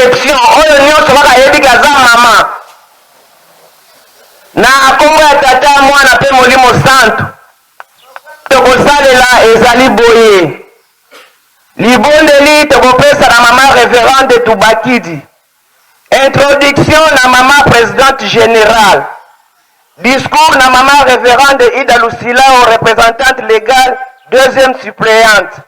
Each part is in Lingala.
exception, oyo nionso kaka ayebi ke aza mama. Na kombo ya Tata, Mwana pe Molimo Santu, tokosalela ezali boye. Libondeli tokopesa na mama Reverende Tubakidi. Introduction na mama presidente generale. Discours na mama Reverende Ida Lusilao, representante legale, deuxième suppleante.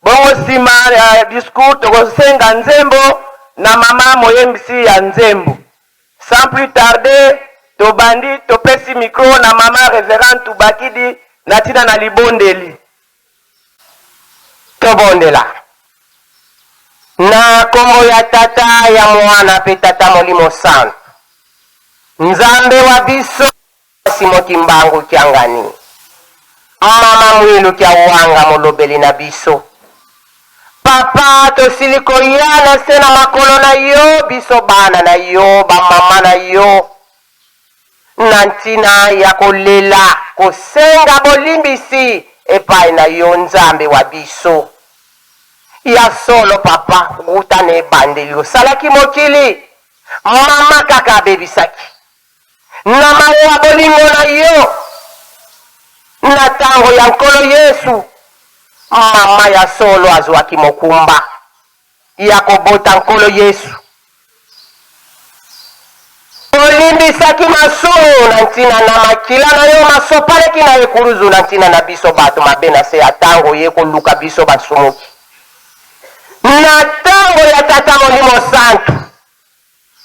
Bongo sima ya discours tokosenga nzembo na mama moyembisi ya nzembo. Sans plus tarder, tobandi, topesi micro na mama Reverende Tubakidi na tina na libondeli. Tobondela. Na kombo ya Tata, ya Mwana pe Tata Molimo Santu. Nzambe wa biso Simon Kimbangu Kiangani, Mama Mwilu Kiawanga molobeli na biso. Papa, tosili koya na se na makolo na yo, biso bana na yo, ba mama na yo, na ntina ya kolela, kosenga bolimbisi epai na yo, Nzambe wa biso. Ya solo, Papa, wuta na ebandeli osalaki mokili, mama kaka abebisaki. Na mawa bolingo na yo, na tango ya Nkolo Yesu, mama ya solo azwaki mokumba ya kobota Nkolo Yesu. Olimbisaki masumu na ntina na makila na yo masopanaki na ekuluzu na ntina na biso bato mabe na se ya tango oye koluka biso basumuki. Na tango ya Tata Molimo Santu,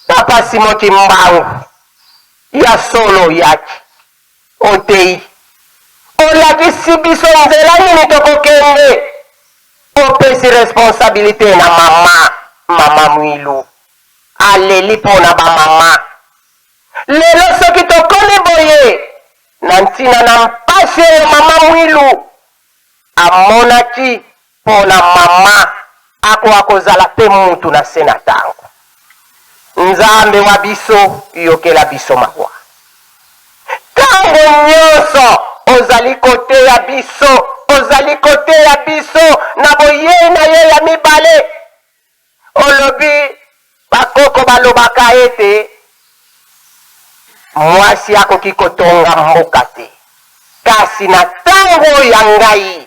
Papa Simon Kimbangu, ya solo oyaki, oteyi, olakisi biso nzela nini tokokende, opesi responsabilite na mama, mama Mwilu aleli pona ba mama. Lelo soki tokomi boye na ntina na mpasi oyo mama Mwilu amonaki Pona mama akoka kozala pe mutu na se na tango. Nzambe wa biso yokela biso mawa. Tango nionso ozali koteya biso, ozali koteya biso na boyei na yo ya mibale. Olobi bakoko balobaka ete mwasi akoki kotonga mboka te, kasi na tango ya ngai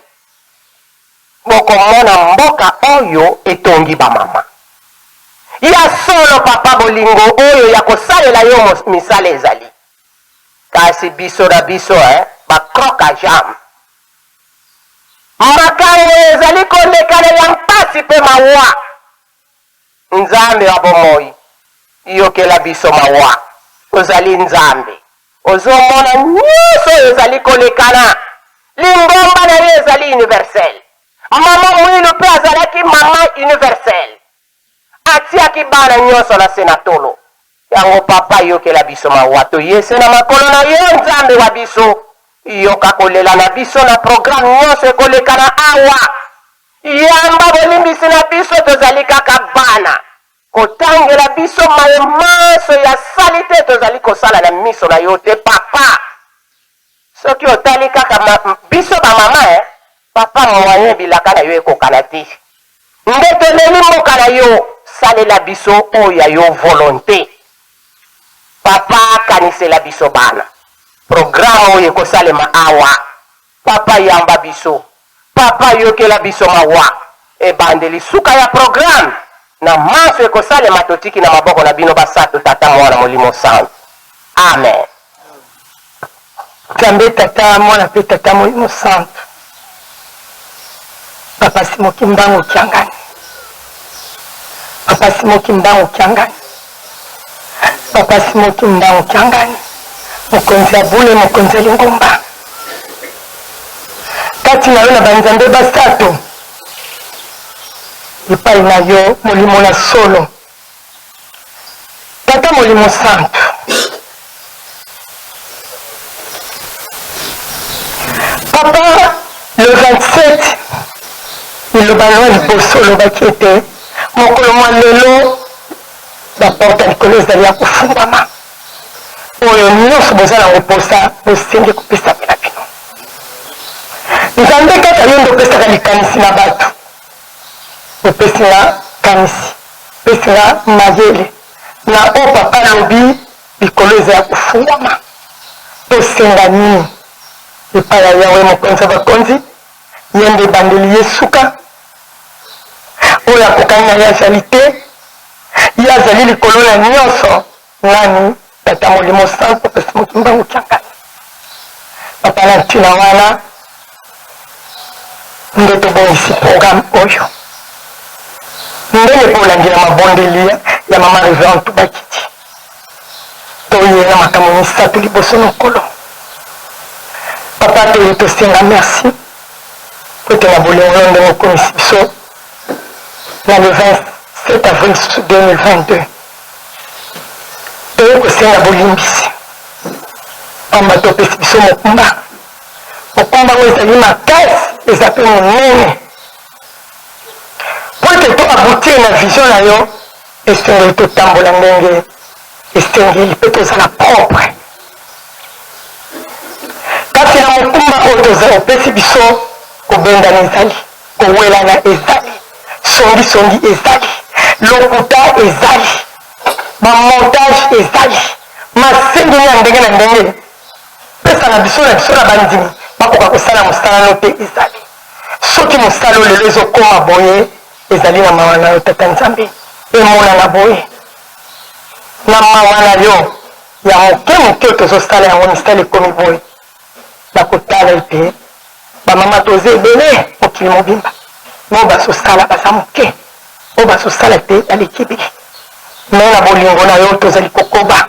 Bokomona mboka oyo etongi ba mama. Ya solo papa bolingo oyo ya kosalela yo misala ezali. Kasi biso na biso eh ba croc a jambe. Makambo ezali kolekana ya mpasi pe mawa. Nzambe wa bomoi yokela biso mawa. Ozali Nzambe. Ozomona nionso oyo ezali kolekana. Lingomba na ye ezali universel. Mama Mwilu pe azalaki mama universel. Atiaki bana nionso na se na tolo. Yango papa yokela biso mawa toye se na makolo na yo Nzambe wa biso. Yoka kolela na biso na programme nionso ekolekana awa. Yamba bolimbisi na biso tozali kaka bana. Kotangela biso maye manso ya salite tozali kosala na miso na yo te papa. Soki otali kaka ma, biso ba mama eh, papa moyen bilaka na yo ekokana te. Nde toleli mboka na yo, salela biso oyo ya yo volonte. Papa kanisela biso bana. Programme oyo ekosalema awa. Papa yamba biso. Papa yokela biso mawa. Ebandeli suka ya programme na manso ekosalema totiki na maboko na bino basato Tata Mwana Molimo Santu. Amen. Nzambe Tata, Mwana mpe Tata Molimo Santu. Papa Simon Kimbangu Kiangani. Papa Simon Kimbangu Kiangani. Papa Simon Kimbangu Kiangani. Mokonzi ya bule, mokonzi ya lingomba. Kati na yo na banzambe basato. Epai na yo molimo na solo. Tata Molimo Santu. Papa, le 27, liloba na yo ya liboso olobaki ete mokolo mwa lelo baporte ya likolo ezali ya kofungwama. Oyo nyonso boza nango mposa bosengi kopesamela bino. Nzambe kaka yo nde opesaka likanisi na bato. Opesi nga kanisi. Pesi nga mayele na oyo papa alobi likolo eza ya kofungwama. Tosenga nini epai ya Yawe mokonzi ya bakonzi? Ye nde ebandeli ye suka. Oyo akokani na ye azali te. Ye azali likolo na nyonso. Nani? Tata Molimo Santu apesi moto mbangu kiangani. Papa na ntina wana nde tobongisi programme oyo ndenge mpe olandi na mabondeli ya mama Reverend Tubakiti toye na makambo misato liboso na Nkolo. Papa toye tosenga merci po ete na bolingo yo ndenge okomisi biso na le 27 avril 2022 Toye kosenga bolimbisi pamba te opesi biso mokumba. Mokumba yango ezali makasi, eza mpe monene. Mpo ete to aboutir na vision na yo, esengeli totambola ndenge esengeli mpe tozala propre. Kasi na mokumba oyo toza opesi biso, kobendana ezali. Kowelana ezali, songi songi ezali, lokuta ezali, ba montage ezali, masengeli ya ndenge na ndenge pesa na biso na biso na bandimi bakoka kosala mosala no te ezali. Soki mosala oyo lelo ezokoma boye ezali na mawa na yo Tata Nzambe, emonana boye na mawa na yo ya moke moke oyo tozosala yango misala ekomi boye, bakotala ete Ba mama toza ebele mokili mobimba mais oyo bazo sala baza moke oyo bazo sala te baleki ebele mais na bolingo na yo tozali kokoba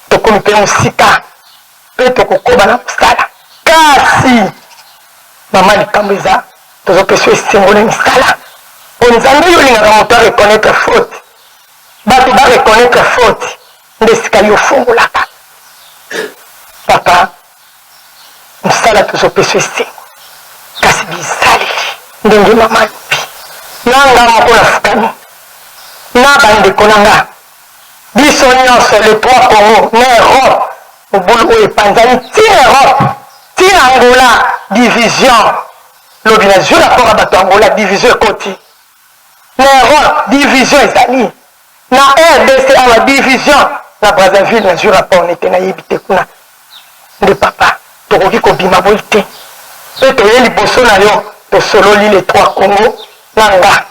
tokomi pe mosika pe tokokoba na kosala kasi mama likambo eza tozopesa yo esengo na misala po nzambe yo olingaka moto a reconnaitre faute bato ba reconnaitre faute nde esika yo ofungolaka papa Mosala tozopesa esengo kasi bizaleli ndenge mama alobi na nga moko nafukami na bandeko na nga biso nyonso le trois Congo na Europe mobulu oyo epanzani ti na Europe ti na Angola division lobi nazwi rapport ya bato ya Angola division ekoti na Europe division ezali na rdc awa division na Brazzaville nazwi rapport nete nayebi te kuna nde papa tokoki kobima boyi te pe toye liboso na yo tosololi le trois Congo na nga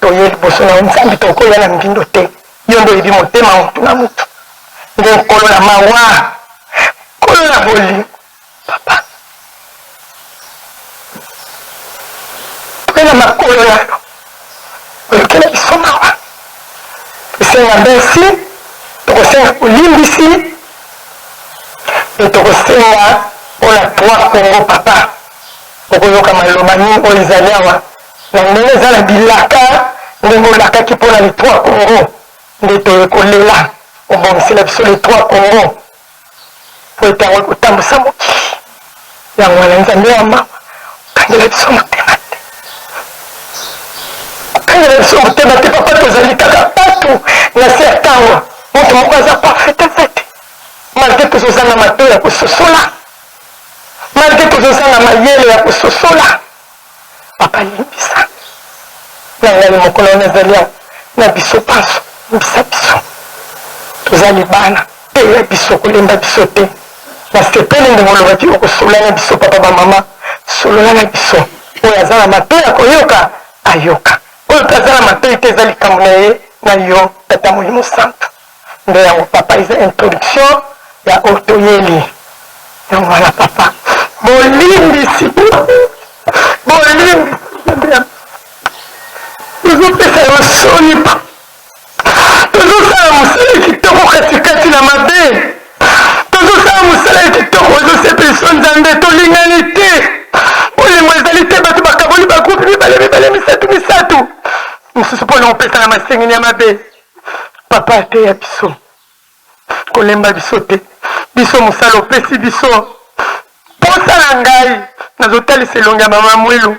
toye liboso na yo nzambe tokoya na mbindo te yo nde oyebi motema mutu na mutu nde nkolo na mawa nkolo na bolingo papa toye na makolo na yo oyokela biso mawa tosenga merci tokosenga bolimbisi mpe tokosenga mpo na trois Congo papa okoyoka maloba nini oyo ezali awa na ndenge eza na bilaka ndenge olakaki mpo na les trois Congo nde toye kolela obongisela biso les trois Congo mpo ete yango ekotambusa mokili yango wana nzambe ya mawa okangela biso motema te okangela biso motema te papa tozali kaka bato na se ya ntango moto moko aza parfait aza te malgre tozozanga matoi ya kososola malgre tozozanga mayele ya kososola Papa limbisa na ngai mokolo wana ezali awa na biso banso limbisa biso tozali bana teya biso kolemba biso te nasepeli ndenge olobaki okosolola na biso papa bamama solola na biso oyo aza na matoi ya koyoka ayoka oyo mpe aza na matoi te eza likambo na ye na yo tata molimo santu nde yango papa eza introduction ya oyo toyeli yango wana papa bolimbisi bolimbisi tozopesa yo soni tozosala mosala ya kitoko katikati na mabe tozosala mosala ya kitoko ezosepeliso nzambe tolingani te bolingo ezali te bato bakaboli bagroupe mibale mibale misato misato mosusu mpo na kopesana masengini ya mabe Papa ateya biso kolemba biso te biso mosala opesi biso posa na ngai nazotalisa elongi ya mama mwilu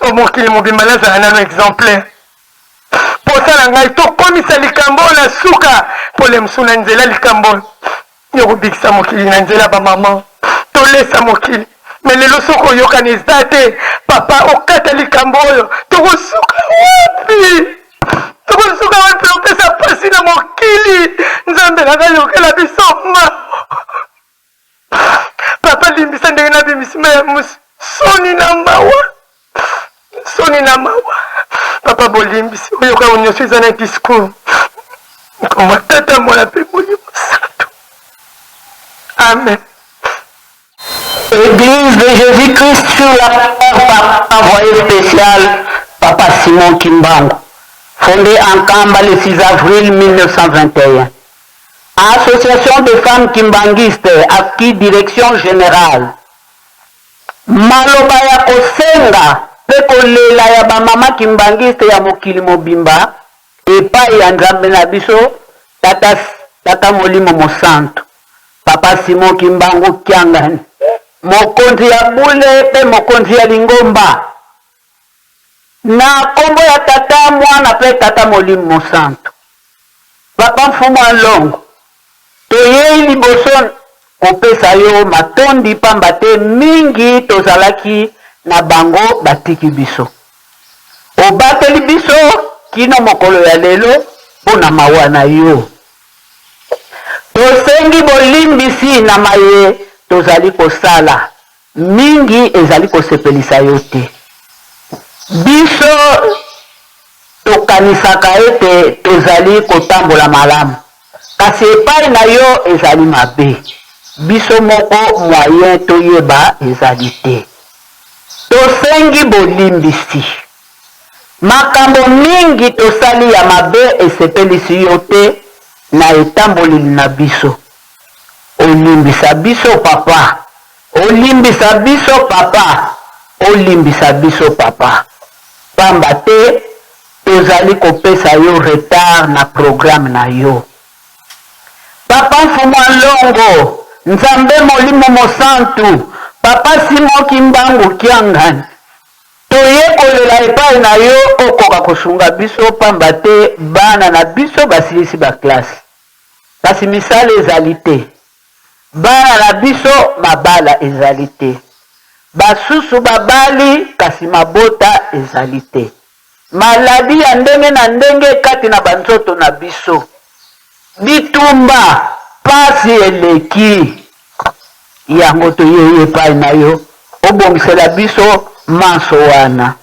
omokili mobimba nazala nano exemplaire posa na ngai tokomisa likambo oyo na suka pole mosusu na nzela likambo oyo ya kobikisa mokili na nzela ya bamama tolesa mokili me lelo soki oyokani eza te papa okata likambo oyo tokosuka wapi tokosuka wapi? Yokela biso mawa. Papa limbisa ndenge nabimisi ma ya musu. Soni na mawa. Soni na mawa. Papa bolimbisi. Oyoka oyo nyonso eza na discours. Nkoma tata mwana mpe molimo santu. Amen. Eglise de Jésus-Christ sur la terre par envoyé spécial Papa Simon Kimbangu, fondé en Kamba le 6 avril 1921. Association des femmes kimbanguistes AFKI direction générale. Maloba ya kosenga mpe kolela ya ba mama kimbanguiste ya mokili mobimba epayi ya Nzambe na biso Tata, Tata Molimo Mosantu, Papa Simon Kimbangu Kiangani, mokonzi ya bule mpe mokonzi ya lingomba. Na kombo ya Tata, Mwana pe Tata Molimo Mosantu. Papa Mfumu a Nlongo, toyei liboso kopesa yo matondi pamba te mingi tozalaki na bango batiki biso. Obateli biso kino mokolo ya lelo mpo na mawa na yo. Tosengi bolimbisi na maye tozali kosala. Mingi ezali kosepelisa yo te. Biso tokanisaka ete tozali kotambola malamu, kasi epai na yo ezali mabe. Biso moko moyen toyeba ezali te. Tosengi bolimbisi. Makambo mingi tosali ya mabe esepelisi yo te na etamboleli na biso. Olimbisa biso papa, olimbisa biso papa, olimbisa biso papa. Pamba te tozali kopesa yo retard na programme na yo. Papa Mfumu a Nlongo, Nzambe Molimo Mosantu, Papa Simon Kimbangu Kiangani, toye kolela epai na yo okoka kosunga biso pamba te bana na biso basilisi ba classe. Kasi misala ezali te. Bana na biso mabala ezali te. Basusu babali kasi mabota ezali te. Maladi ya ndenge na ndenge kati na banzoto na biso. Bitumba, pasi eleki. Yango toyei epai na yo obongisela biso manso wana.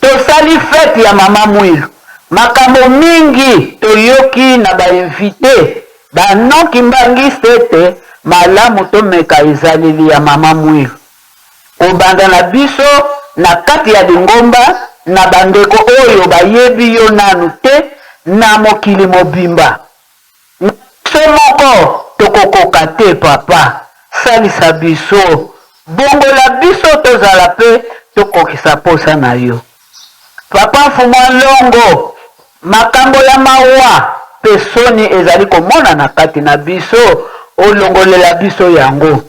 Tosali fete ya mama Mwilu. Makambo mingi toyoki na ba invites ba non kimbanguistes ete malamu tomeka ezaleli ya mama Mwilu. Kobanda na biso na kati ya lingomba na bandeko oyo bayebi yo nanu te na mokili mobimba. Na biso moko tokokoka te papa salisa biso bongola biso tozala pe tokokisa posa na yo papa mfumua nlongo makambo ya mawa pe soni ezali komonana kati na biso olongolela biso yango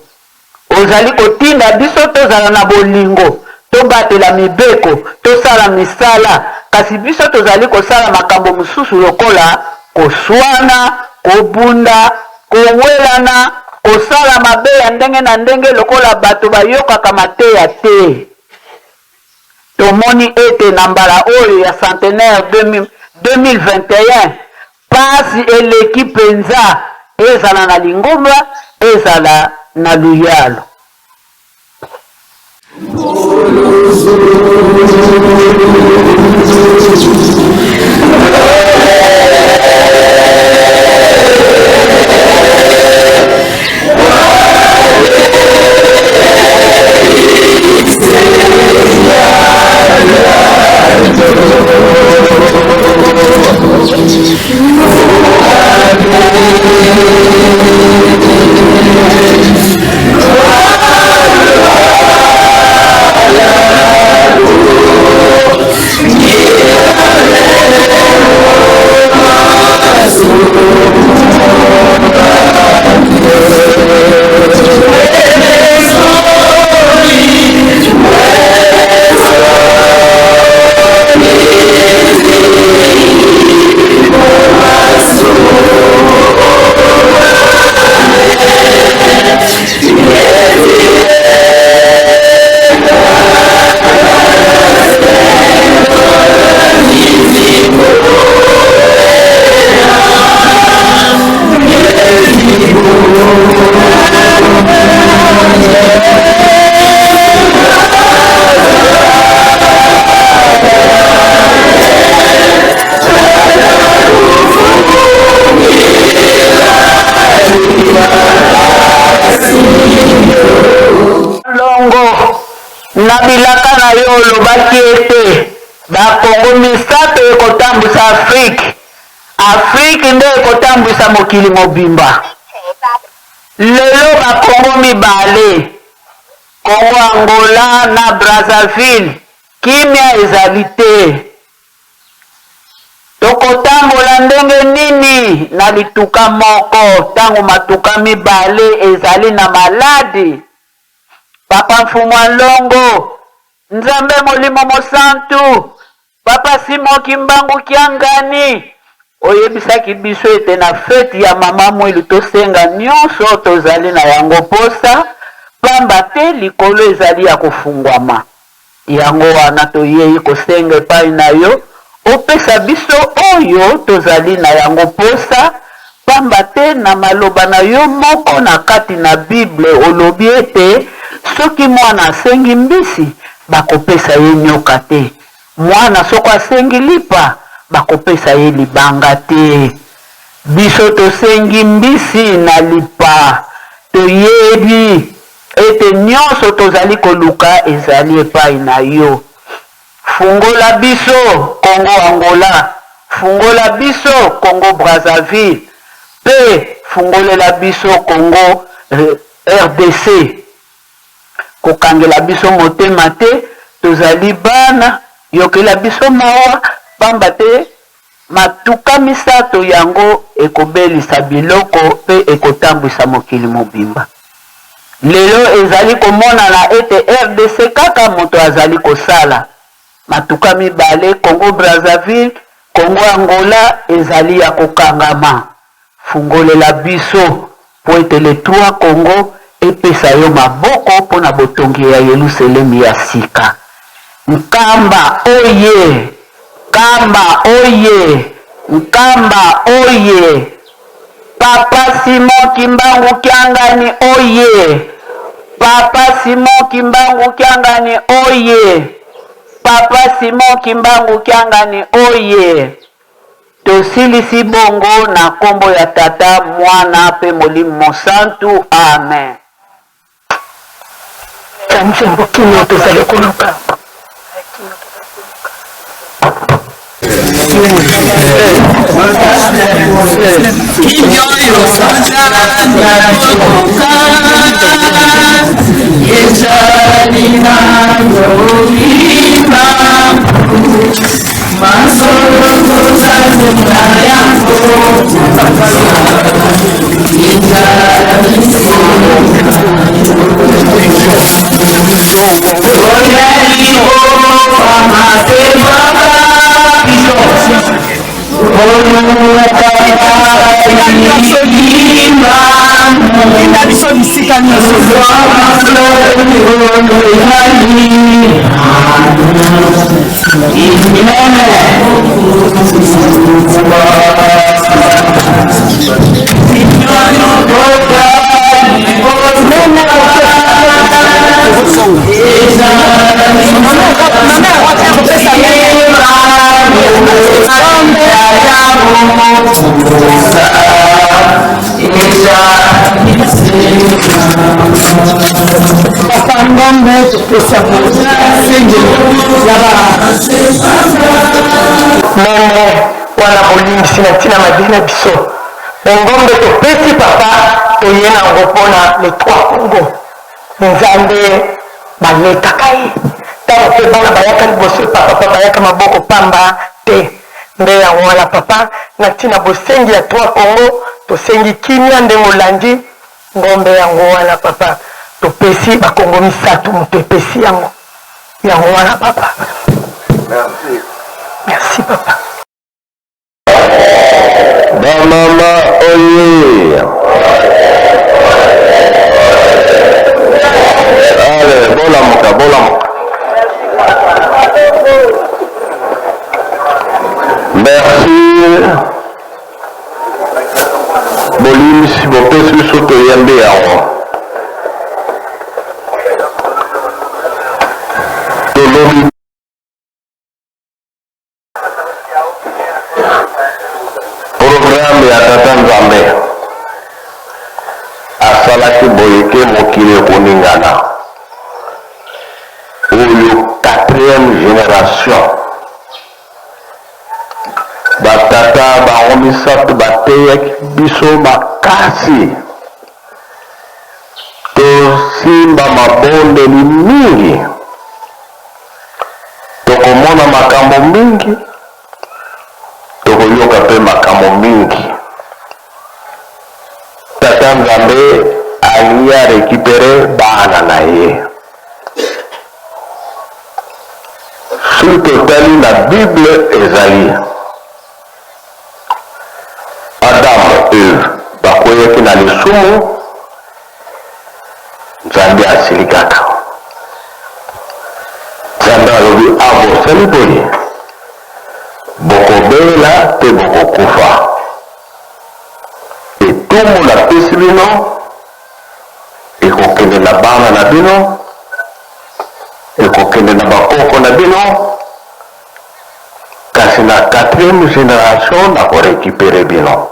Ozali kotinda biso tozala na bolingo, tobatela mibeko, tosala misala, kasi biso tozali kosala makambo mosusu lokola koswana, kobunda, kowelana, kosala mabe ya ndenge na ndenge lokola bato bayokaka mateya te. Tomoni ete na mbala oyo ya centenaire 2021, Pasi eleki penza, ezala na lingomba, ezala na luyalo. Elaka na yo olobaki ete ba Kongo misato ekotambwisa Afrique. Afrique nde ekotambwisa mokili mobimba. Lelo ba Kongo mibale, Kongo Angola na Brazzaville, kimia ezali te. Tokotambola ndenge nini na lituka moko tango matuka mibale ezali na maladi? Papa Mfumua Nlongo, Nzambe Molimo Mosantu, Papa Simon Kimbangu Kiangani, oyebisaki biso ete na feti ya Mama Mwilu tosenga nionso tozali na yango posa, pamba te likolo ezali ya kofungwama. Yango wana toyei kosenga epai na yo opesa biso oyo tozali na yango mposa, pamba te na maloba na yo moko na kati na Bible olobi ete soki mwana asengi mbisi, bakopesa ye nyoka te, mwana soko asengi lipa, bakopesa ye libanga te. Biso tosengi mbisi na lipa, toyebi Ete nionso tozali koluka ezali epai na yo. Fungola biso Congo Angola, fungola biso Congo Brazzaville pe fungolela biso Congo rdc. Kokangela biso motema te, tozali bana, yokela biso mawa, pamba te Matuka misato yango ekobelisa biloko mpe ekotambwisa mokili mobimba. Lelo ezali komonana ete rdc kaka moto azali kosala. Matuka mibale, Congo-Brazzaville, Congo-Angola, ezali ya kokangama. Fungolela biso mpo ete les trois Congo epesa yo maboko mpo na botongi ya Yeluselemi ya sika. Nkamba oye! Nkamba oye! Nkamba oye! Papa Simon Kimbangu Kiangani oye! Papa Simon Kimbangu Kiangani oye! Papa Simon Kimbangu Kiangani oye! Tosilisi bongo na nkombo ya Tata, Mwana, mpe Molimo Mosantu. Amen. Tika nzembo kimia tozali koluka. Tinda biso bisika nyonso. Papa Ngombe topesa Meme wana bolimbisi na ntina mabe na biso ngombe topesi papa toye na yango mpona le trois congo nzambe baletaka ye ntango mpe bana bayaka liboso papa pa bayaka maboko pamba te nde yango wana papa na ntina bosengi ya trois congo tosengi kimia ndenge olandi Ngombe yango wana papa topesi ba kongo misatu moto epesi yango yango wana papa. Merci. Merci papa. Ba mama oye. Allez, bolamuka, bolamuka. Merci. Bolimbisi bopesi biso toyambi yango. Tolobi programme ya Tata Nzambe asalaki boye ke mokili ekoningana. Oyo. Quatrième generation. Batata bango misato bateyaki biso makasi tosimba mabondeli mingi, tokomona makambo mingi, tokoyoka mpe makambo mingi. Tata Nzambe alingi a recuperer bana na ye. Soki totali na Bible ezali Adam Eve bakweyaki na lisumu, Nzambe asilikaka. Nzambe alobi abosali boye, bokobela mpe bokokufa. Etumbu napesi bino ekokende na bana na bino, ekokende na bakoko na bino, kasi na quatrième generation nakorekipere bino.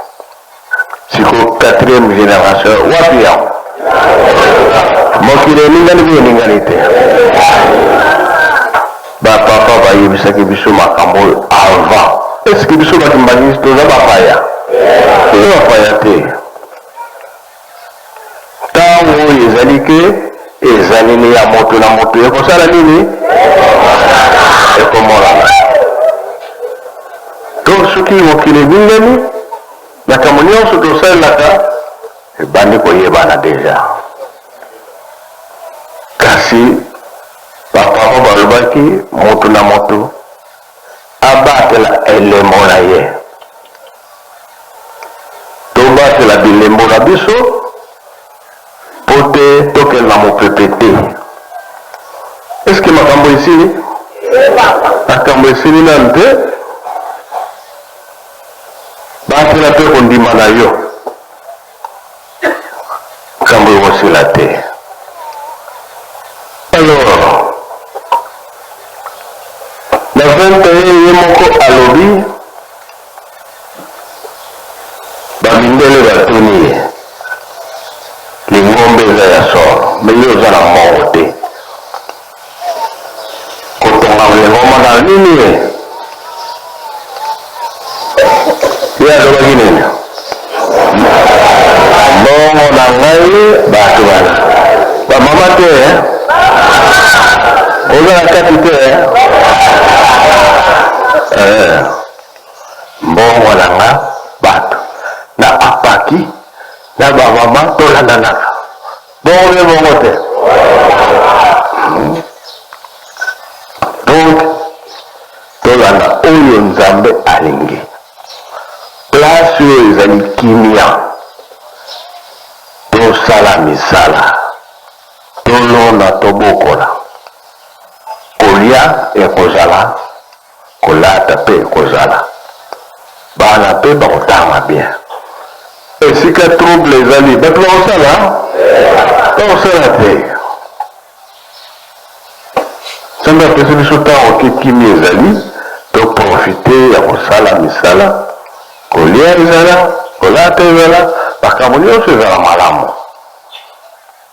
Siko quatrième generation wapi yango? Mokili eningani mpe eningani te. Bapapa bayebisaki biso makambo oyo avant. Eske biso bakimbangisi toza bapaya? Toza bapaya te. Ntango oyo ezali ke ezaleli ya moto na moto ekosala nini? Ekomonana. To soki mokili eningani, makambo nyonso tosalelaka ebandi koyebana deja. Kasi bapapa balobaki moto na moto abatela elembo na ye. Tobatela bilembo na biso mpo te tokende na mopepe te. Eske makambo esili? Makambo esili nanu te. Batela mpe kondima na yo. Makambo ekosila te. Alors, na 21 ye moko alobi bamindele batuni ye lingomba eza ya solo me yo oza na mbongo te kotonga lingomba na nini ye ye alobaki nini mbongo na ngai bato bana bamama te eh? oza na kati te eh? eh. Mbongo na nga bato na apaki na bamama tolandanaka bongo mpe bongo te donc tolanda oyo Nzambe alingi. Place oyo ezali kimia, tosala misala, tolona, tobokola, kolia ekozala, kolata pe ekozala, bana pe bakotanga bien. Esika trouble ezali, bato bakosala? Bakosala te. Nzambe apesi biso ntango ke kimia ezali, to profite ya kosala misala, kolia ezala, kolata ezala, makambo nyonso ezala malamu.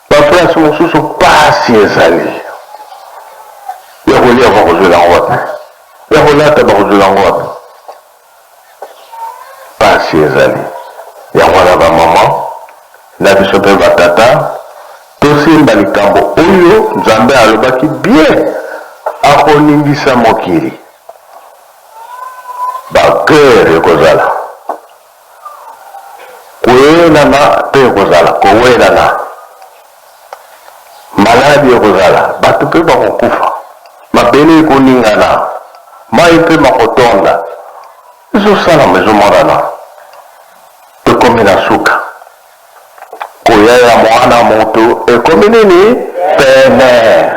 Ba place mosusu pasi ezali. Ya kolia bakozwela yango wapi? Ya kolata bakozwela yango wapi? Pasi ezali. Yango wana ba mama na biso mpe ba tata tosimba likambo oyo Nzambe alobaki bien akoningisa mokili. Ba guerre ekozala. Kowelana mpe ekozala, kowelana. Maladi ekozala, bato mpe bakokufa. Mabele ekoningana, mai mpe makotonda. Ezosalama, ezomonana. Tokomi na suka. Koya ya Mwana moto ekomi nini? Pene.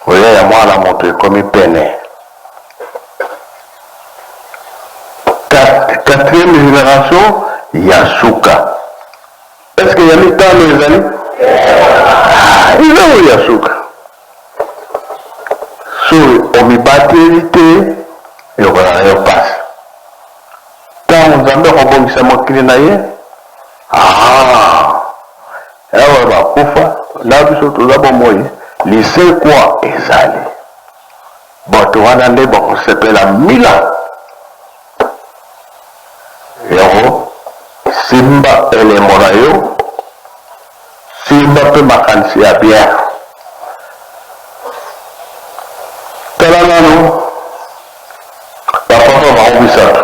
Koya ya Mwana moto ekomi pene. Quatrième génération ya suka. Est-ce que ya mitano ezali? Ah, eza oyo ya suka. Soki omibateli te, ekozala yo mpasi. Ntango Nzambe akobongisa mokili na ye, ah, awa bakufa na biso toza bomoi. Lisekwa ezali. Bato wana nde bakosepela mila. Yango, simba elembo na yo, simba mpe makanisi ya bien. Tala nanu bapapa bango misato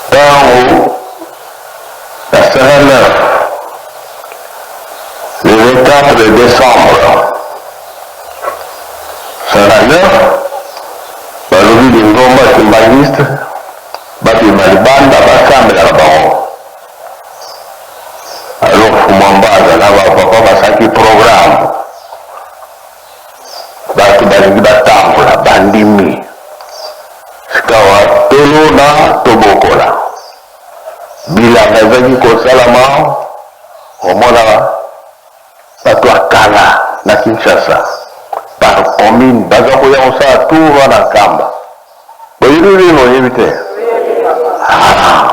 ntango na 59 le 24 de décembre 59 balobi lingomba kimbanguiste babima libanda basambela na bango. Alors Fumua Mbanza na ba papa basalaki programme, bato balingi batambola bandimi sikawa tolona tobokola bilanga ezalaki kosalama omona bato ya kala na Kinshasa par commune baza koya kosala tour wana Nkamba boyebi bino oyebi te ah.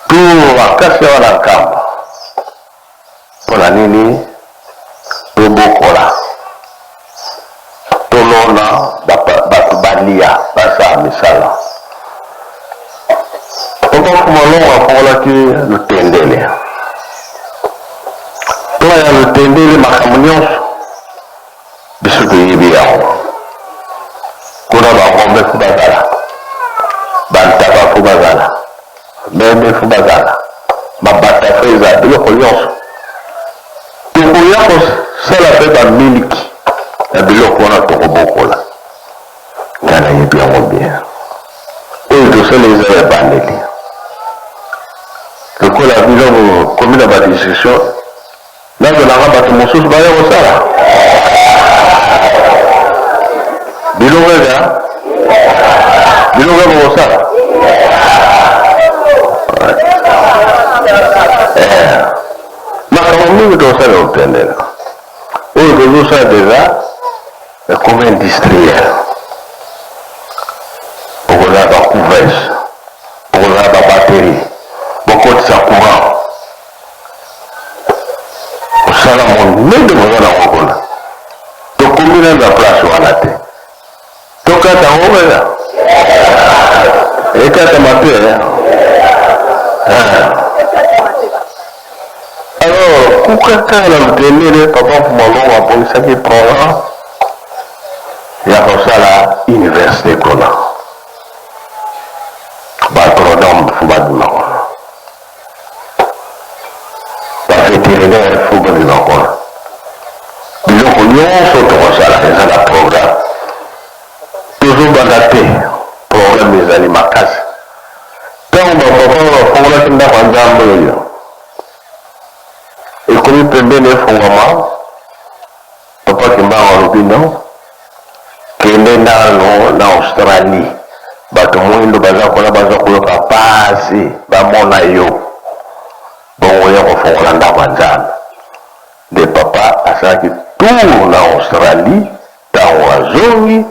Tour makasi wana Nkamba mpo na nini tobokola tolona bato balia basala misala Papa Mfumalongo afongolaki lutendele. Mpo ya lutendele makambo nyonso biso toyebi yango. Kuna bangombe fo bazala, bantaba fo bazala, meme fo bazala, mabata fo ezala, biloko nyonso. Tokoya kosala mpe bamiliki na biloko wana tokobokola. Nga nayebi yango bien. Oyo tosala eza ya ebandeli. Lokola bino bokomi na ba discussion, nazolaka bato mosusu baya kosala biloko eza biloko ya bokosala eh. Makambo mingi tosala otendela oyo tozosala deja Ekomi industriel. Bokozala ba couveuse, bokozala ba batterie, bokotisa courant. Mosala monene boza nango kuna. Tokomi nanu na place wana te. Tokata yango kaka. Ekatama te. Eh. Alors, kuka kaka na lutendele, papa Mfumalongo abongisaki programme ya kosala universite kuna. Ba agronome fo babima kuna, ba veterinaire fo babima kuna. Biloko nyonso tokosala eza na programme. Tozobanda te, programme ezali makasi. Ntango bapapa oyo bafongolaki ndako ya Nzambe oyo ekomi pembeni efongwama, Papa Kimbangu alobi non, kende nano na Australie, bato mwindo baza kuna baza koyoka pasi, bamona yo, bongo oya kofongola ndako ya Nzambe. Nde papa asalaki tour na Australie, ntango azongi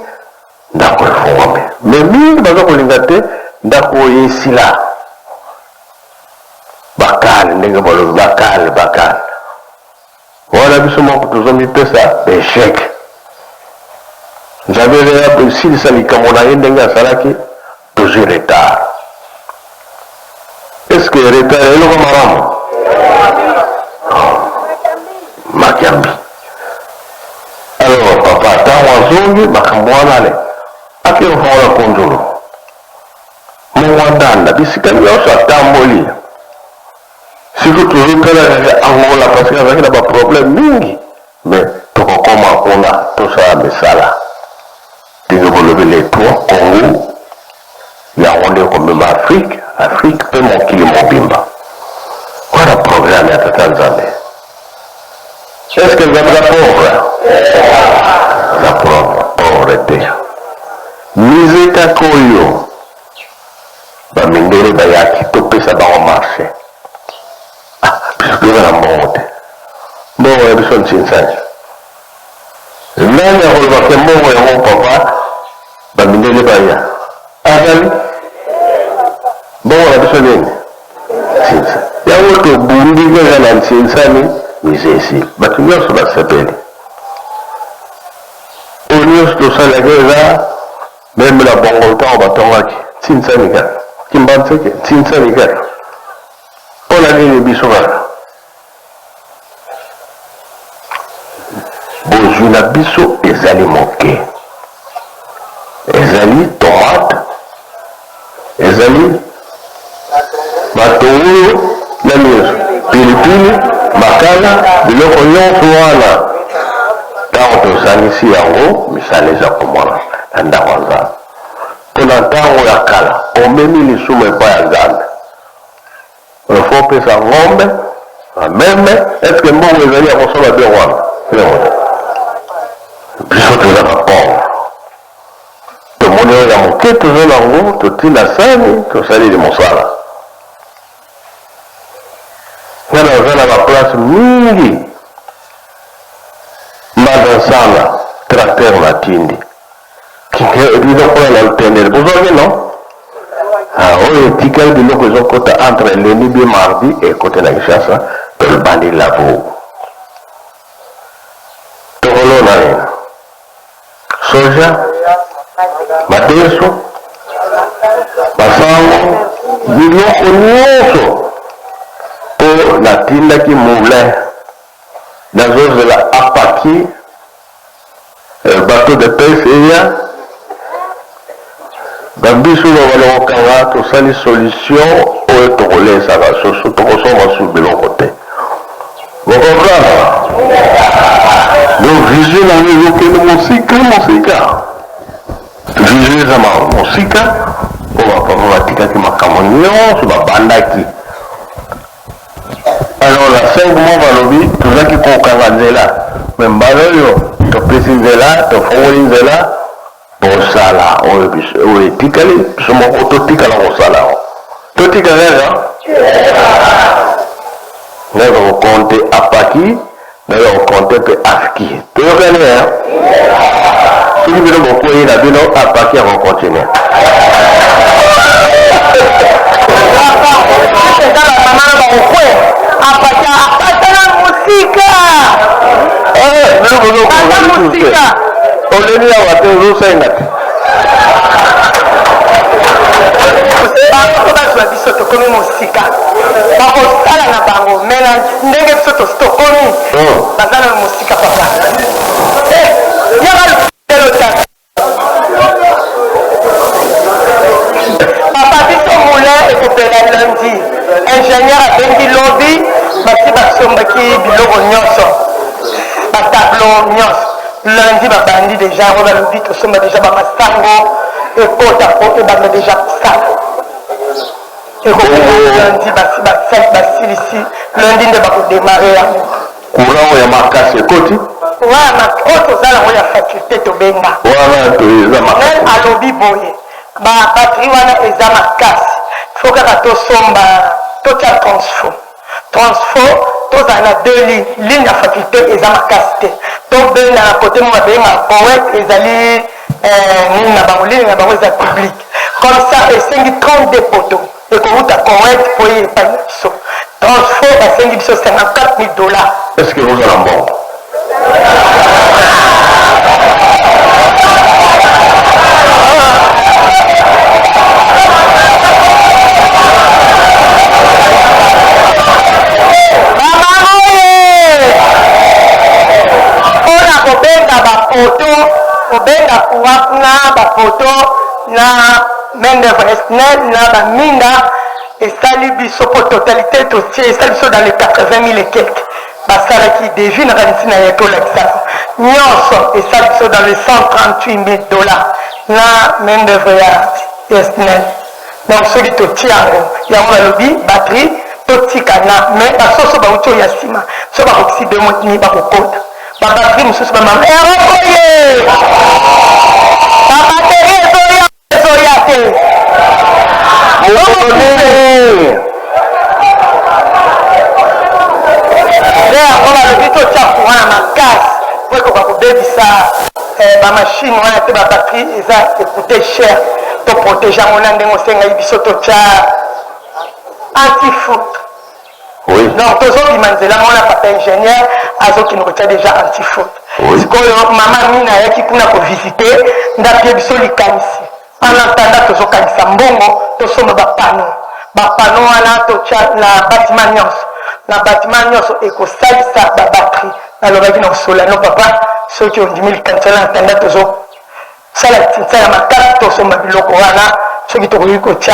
Ndako efongwami mais mingi baza kolinga te ndako oyo esila bakale ndenge balobi bakale bakale wana biso moko tozomipesa baechec nzambe eya kosilisa likambo na ye ndenge asalaki tozwi retard est-ce que retard eloko malamu makambi alors papa ntango azongi makambo wana ale ake kofongola konzolo mongwa ndanda bisika nyonso atamboli siko tozotala kaka angola parce que azalaki na baproblème mingi mais tokokoma kuna tosala misala ndenge bolobi les trois congo yango nde ekomema afrique afrique mpe mokili mobimba wana programme ya tata nzambe est ce que nzambe aza pauvre aza pauvre pauvre te mise kaka oyo bamindele bayaki topesa bango marché ah biso toza na mbongo te mbongo ya biso ntinsani Nani akoloba ke mbongo yango papa ba mindele baya azali mbongo na biso nini? Yango tobundi kaka na nsinsani mise esili. Bato nyonso basepeli. Oyo nyonso tosalaki eza meme na bongo ntango batongaki nsinsani kaka. Kimbanseke nsinsani kaka. Mpo na nini biso kaka? Bozwi na biso ezali moke. Ezali tomate, ezali matungulu na nyonso, pilipili, makala, biloko nyonso wana. Ntango tosangisi yango, misala eza komona na ndako ya Nzambe. Mpo na ntango ya kala, omemi lisumu epai ya Nzambe. Il faut opesa ngombe, meme, est ce que mbongo ezali ya kosomba biloko wana? Biloko te. Biso toza ba pauvre. Tomoni oyo ya moke toza na yango, totii na sani, tosaleli mosala. Nga naza na ba place mingi Mbanza Nsala, tracteur natindi. Biloko wana na lutendele bozwaki no? Ah, oyo etikali biloko ezokota entre lundi bien mardi ekoti na Kinshasa tolbandi labour tokolona nini soja madeso masango biloko nyonso mpo natindaki moulin nazozela apaki Eh, bateau de pêche eya babiso babala kokanga tosali solution oyo tokolesaka soso tokosomba su biloko te bokomprendre donc vision na yango ezokende mosika mosika vision eza mosika mpo bapapa batikaki makambo nyonso babandaki Alors na 5 mois balobi tozaki kokanga nzela mais mbala oyo topesi nzela tofongoli nzela bosala oyo biso oyo etikali biso moko totikala kosala yango totika kaka naza kokonte apaki naza kokonte mpe afki toyokani ya soki bino bokwei na bino apaki ya kokontinue eza bamama na bakokwe apata apata na mosika baza mosika oleli awa te ozosenga te bango bazwa biso tokomi mosika bakosala na bango me na ndenge biso tosi tokomi oh. baza na mosika papa eh, yaka lelo tata papa biso moulin ekopela lundi ingénieur abengi lobi basi basombaki biloko nyonso batableau nyonso lundi babandi deja yango balobi tosomba deja bamasango ekota po ebanda deja kosala ekokoma lundi basi basali basilisi lundi nde bakodemare yango courant oyo ya makasi ekoti wana oyo toza nango ya faculté tobenga wana eza makasi alobi boye ba batterie wana eza makasi fo kaka tosomba totya transfo transfo tozala na deux ligne ligne ya faculté eza makasi te tobenda na kote mo babenga poet ezali eh, nini na bango ligne na bango eza public comme ça esengi 32 poto ekowuta Koweït mpo ye epai na biso transfo basengi biso 54 000 dollars. Est ce que oza na mbongo? Mama oye mpo na kobenga bapoto kobenga courant kuna bapoto na Main d'oeuvre SNEL na ba minda esali biso po totalité totie esali biso dans les 80 000 et quelques basalaki devis nakanisi na ye tolakisa nyonso esali biso dans les 138 000 dollars na main d'oeuvre ya SNEL donc soki totie yango yango balobi batterie totika na mais basoso bauti oyo ya nsima so bakokisi deux mois demi bakokota ba batterie mosusu bamama erokoye ba batterie ezoya ezoya te mokolo nini nde yango balobi totya courant ya makasi mpo ekoka kobebisa eh, bamashine wana te babatterie eza ekute cher toprotege yango na ndenge osengaki biso totya antifoudre. Oui. Donc tozobima nzela mwana papa ingénieur azokende kotia déjà antifaute. Oui. Sikoyo mama Mina ayaki kuna kovisite ndapie biso likanisi. En attendant tozokanisa mbongo tosomba ba panneaux. Ba panneaux wana totia na bâtiment nyonso. Na bâtiment nyonso ekosalisa ba batterie. Nalobaki na Solano papa soki ondimi likanisi wana en attendant tozo sala tinsa ya makasi tosomba biloko wana soki tokoki kotia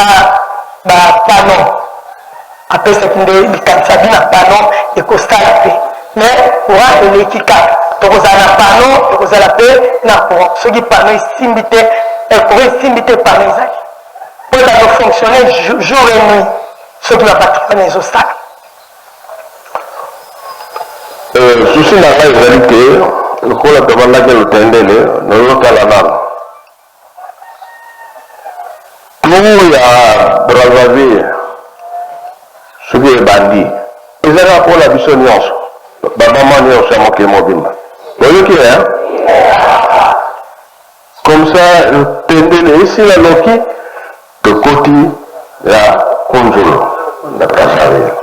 ba panneaux. Apesaki nde likanisi abi na panneau ekosala pe mais courant eleki kaka tokozala na panneau tokozala pe na courant soki panneau esimbi te eh, courant esimbi te panneau ezali po ebanda fonctionner jour et nuit soki ba batterie wana ezosala. Euh, souci na ngai ezali ke lokola tobandaki lotendele nazotala nano Tour ya Brazzaville soki ebandi eza kaka mpo na biso nionso ba maman nionso ya mokili mobimba boyoki hein comme ça tendele esila noki tokoti ya Kunzulu na Brazzaville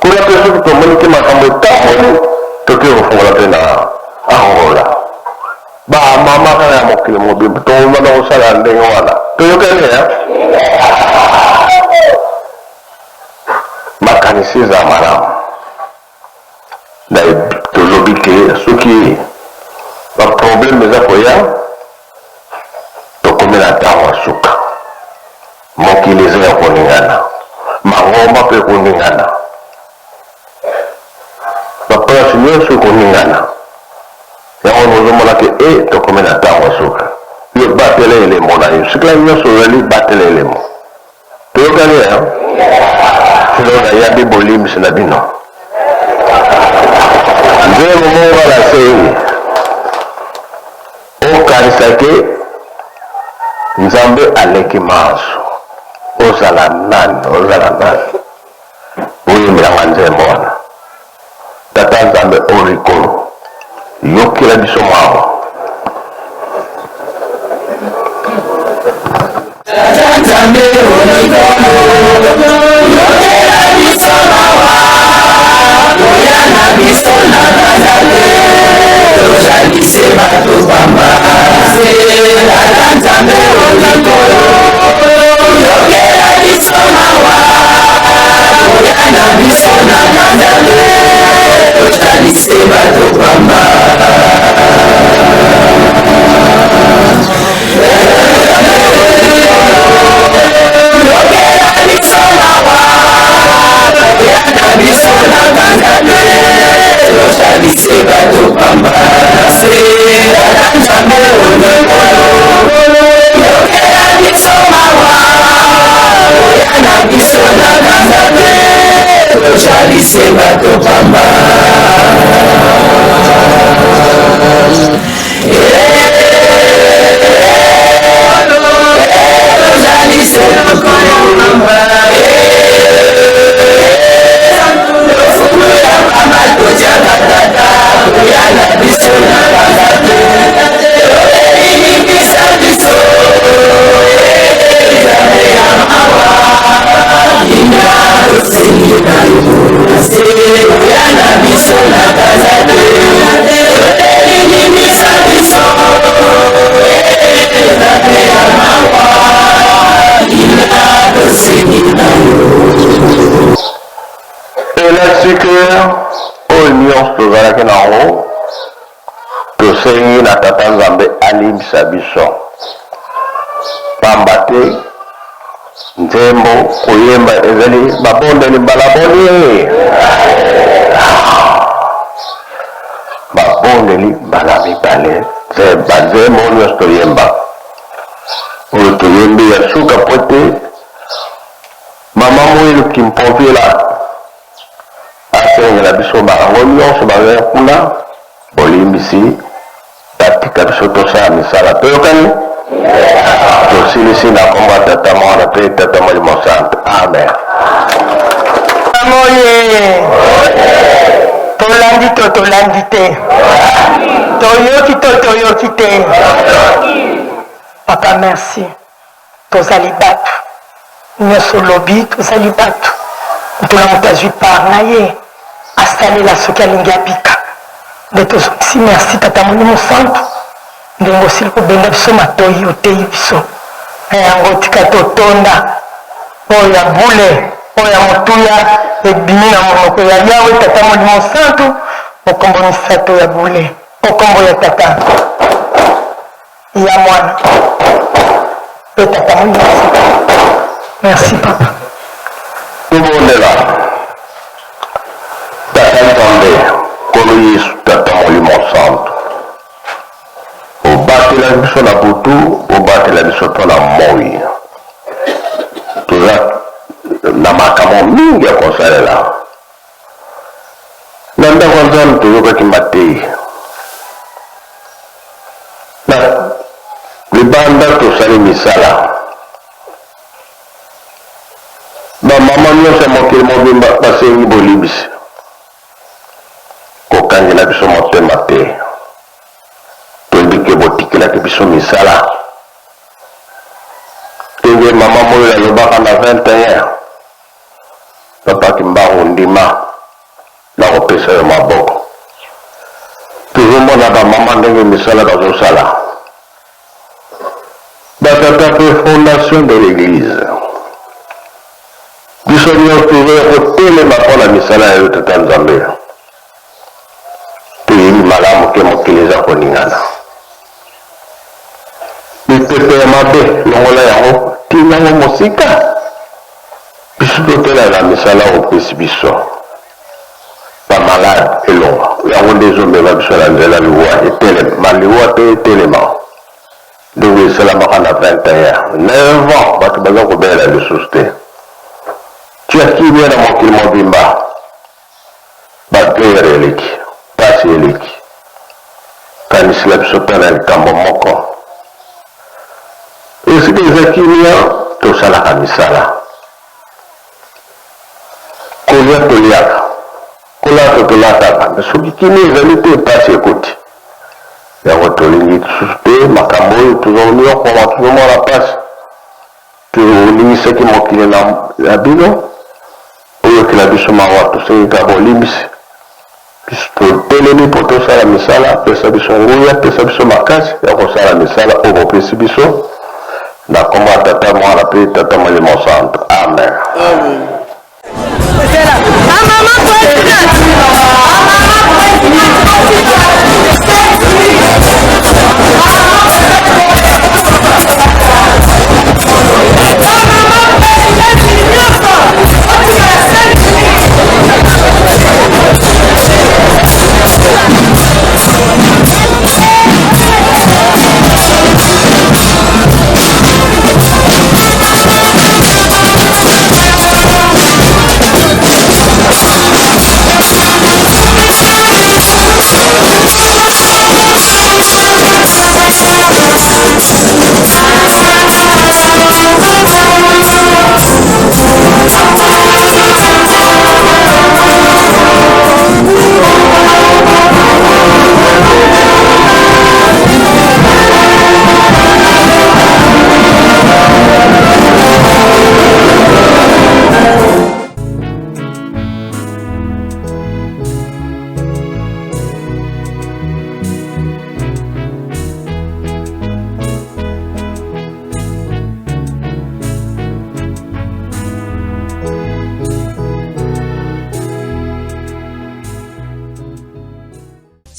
kuna mpe soki tomoni te makambo etamboli toke kofungola mpe na Angola. Ba mama kaka ya mokili mobimba tokobanda kosala ndenge wana. Toyokani hein? Makanisi eza malamu. Na tolobi ke soki ba problème eza koya tokomi na ntango ya suka. Mokili eza ya koningana, mangomba mpe ekoningana. Ba place nionso ekoningana. Yango wana ozomona ke e tokomi na ntango ya suka. Yo batela elembo na yo. Sika nyonso ozali batela elembo. Toyokani hein? Sino nayambi bolimbisi na bino. Nzembo moko na sengi okanisa ke Nzambe aleki manso. Ozala nani, ozala nani. Boyembela nga nzembo wana. Tata Nzambe o likolo, yokela biso mawa. Tata Nzambe o likolo, yokela biso mawa. Koya na biso na Nzambe, tozali se bato pamba. Tata Nzambe o likolo, yokela biso mawa. Koya na biso na Nzambe, tozali se bato pamba. Yokela biso mawa. Koya na biso na Nzambe, tozali se bato pamba. Tata Nzambe o likolo, yokela biso mawa. Koya na biso na Nzambe, tozali se bato pamba. Tozali se lokolo pamba. Lofundu ya pamba totiaka tata, koya na biso na Nzambe, tolelimbisa biso. Nzambe ya mawa, kimia tosengi na yo. Koya na biso na Nzambe, tolelimbisa biso. Nzambe ya mawa, kimia tosengi na yo. Elakisi ke oyo nionso tozalaki na yango tosengi na Tata Nzambe alimbisa biso, pamba te nzembo koyemba ezali mabondeli mbala boni? Mabondeli mbala mibale, banzembo nionso toyemba, oyo toyembi ya suka po ete Mama Muilu Kimpovila asengela biso bango nionso baza kuna bolimbisi batika biso tosala misala toyokani tosilisi na kombo ya tata mwana pe tata molimo santu amen. Oye! Tolandi to tolandi te? Toyoki to toyoki te? Papa merci. Tozali batu. Nionso olobi tozali batu. Moto na moto azwi part na ye asalela soki alingi abika. Nde tozongisi merci Tata Molimo Santu ndenge osili kobenda biso matoyi oteyi biso na yango tika totonda oyo ya bule oyo ya motuya ebimi na monoko ya Yawe Tata Molimo Santu mokombo misato ya bule okombo ya Tata ya mwana mpe tata molimo merci papa. Tobondela. Tata Nzambe, Nkolo Yesu, Tata Molimo Santu, obatela biso na butu, obatela biso mpo na moi. Toza na makambo mingi ya kosalela na ndako ya Nzambe. Toyokaki mateyi na libanda, tosali misala. Bamama nyonso ya mokili mobimba basengi bolimbisi. Kokangela biso motema te, toyebi ke botikelaki biso misala. Ndenge mama Moyo alobaka na 21, Papa Kimbangu, ndima nakopesa yo maboko. Tozomona bamama ndenge misala bazosala, batata mpe fondation de l'église. Biso nyonso tozoya kotelema mpo na misala ya yo Tata Nzambe. Toyebi malamu ke mokili eza koningana. Mipepe ya mabe longola yango, tinda yango mosika. Biso totela na misala oyo opesi biso. Ba malade elongwa. Yango nde ezomema biso na nzela liwa etelema. Liwa te etelema. Ndenge esalamaka na 21. 9 ans bato baza kobela lisusu te. Tia kimia na mokili mobimba. Ba guerre eleki, pasi eleki. Kanisela biso ata na likambo moko. Esika eza kimia, tosalaka misala. Kolia toliaka, kolata tolataka, mais soki kimia ezali te, pasi ekoti. Yango tolingi lisusu te makambo oyo tozonyokwama, tozomona pasi. Tolingisaki mokili na bino. Boyokela biso mawa, tosengi kaka bolimbisi. Biso totelemi mpo tosala misala, pesa biso nguya, pesa biso makasi ya kosala misala oyo bopesi biso. Na kombo ya Tata, Mwana mpe Tata Molimo Santu. Amen. Amen.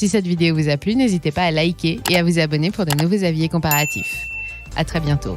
Si cette vidéo vous a plu, n'hésitez pas à liker et à vous abonner pour de nouveaux avis comparatifs. À très bientôt.